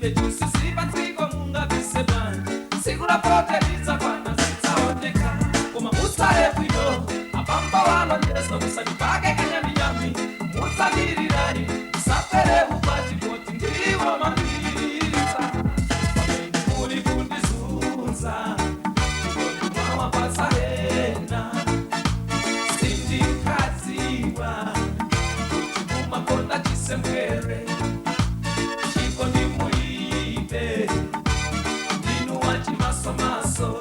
Palibe chinsinsi patsiko mungabise bwanji. Tsiku la pote lidzakwana zidzaoneka. Koma mutsale bwino, abambo walonjezo musandipake kanyaminyami. Mutsamirirani, musafere ukwati poti ndiwo mambisa. Pamene muli kundizunza, chikondi mwawapatsa ena. Sindikadziwa kuti mumakonda chisembwere. Chikondi mulibe, ndinu wachimasomaso.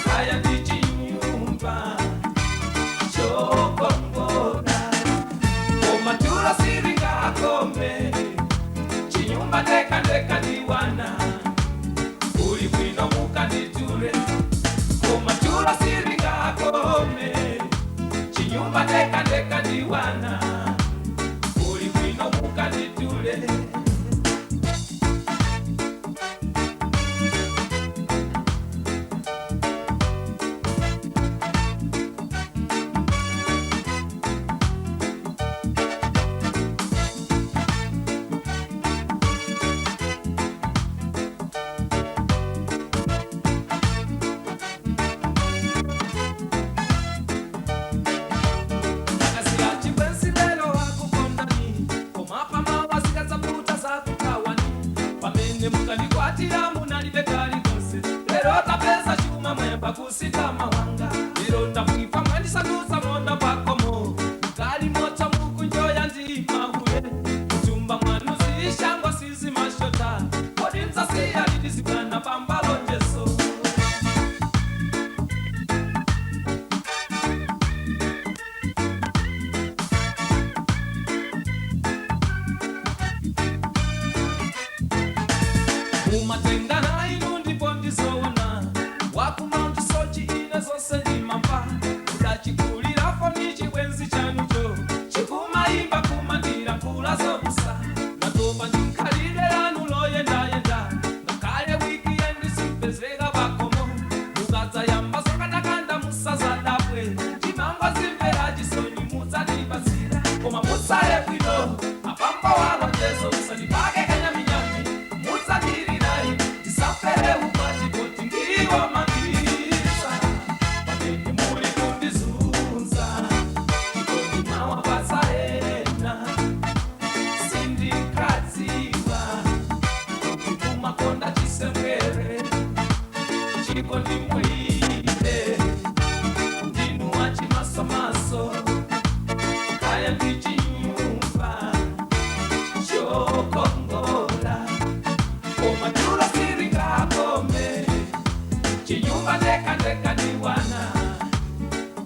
Kaya ndi chinyumba chokongola. Koma tulo siringakome, chinyumba ndekandeka ndiwana. Kuli bwino mukanditule. Koma tulo siringakome, chinyumba ndekandeka ndiwana. Kuli bwino mukanditule. Akasiya chibwenzi lero akukondani, koma pamawa zikadzavuta zakutawani. Pamene mukandikwatira munalibe kalikonse, lero tapeza chuma mwemba kusita mawanga. Lero ndapwipa mwandisandutsa monda pakomo, kali moto mukunjoya ndi mahule. Mchumba mwanu zishango sizimashota, kodi mzasiya liti pambalonjezo. Mumatengana inu ndipo ndizoona, wakumaundi sochi ine zonse ndimamva. Udachikulira foni chibwenzi chanucho, chikumayimba kumandira mvula zobusa. Ndatopa ndinkhalire lanu loyendayenda, ngakhale wikiendi simpezeka pakomo. Mukadzayamba zokandakanda musazadabwe, ndimangozimvera chisoni mudzandipatsira. Koma mutsale bwino, abambo walonjezo musandipake kanyaminyami. Mutsamirirani, tisafere ukwati poti ndiwo mambisa. Pamene muli kundizunza, chikondi mwawapatsa ena. Sindikadziwa kuti mumakonda chisembwere. Chikondi mulibe, ndinu wachimasomaso. Kaya ndi chinyumba chokongola. Koma tulo siringakome, chinyumba ndekandeka ndiwana.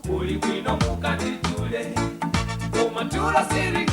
Kuli bwino mukanditule. Koma tulo siringakome.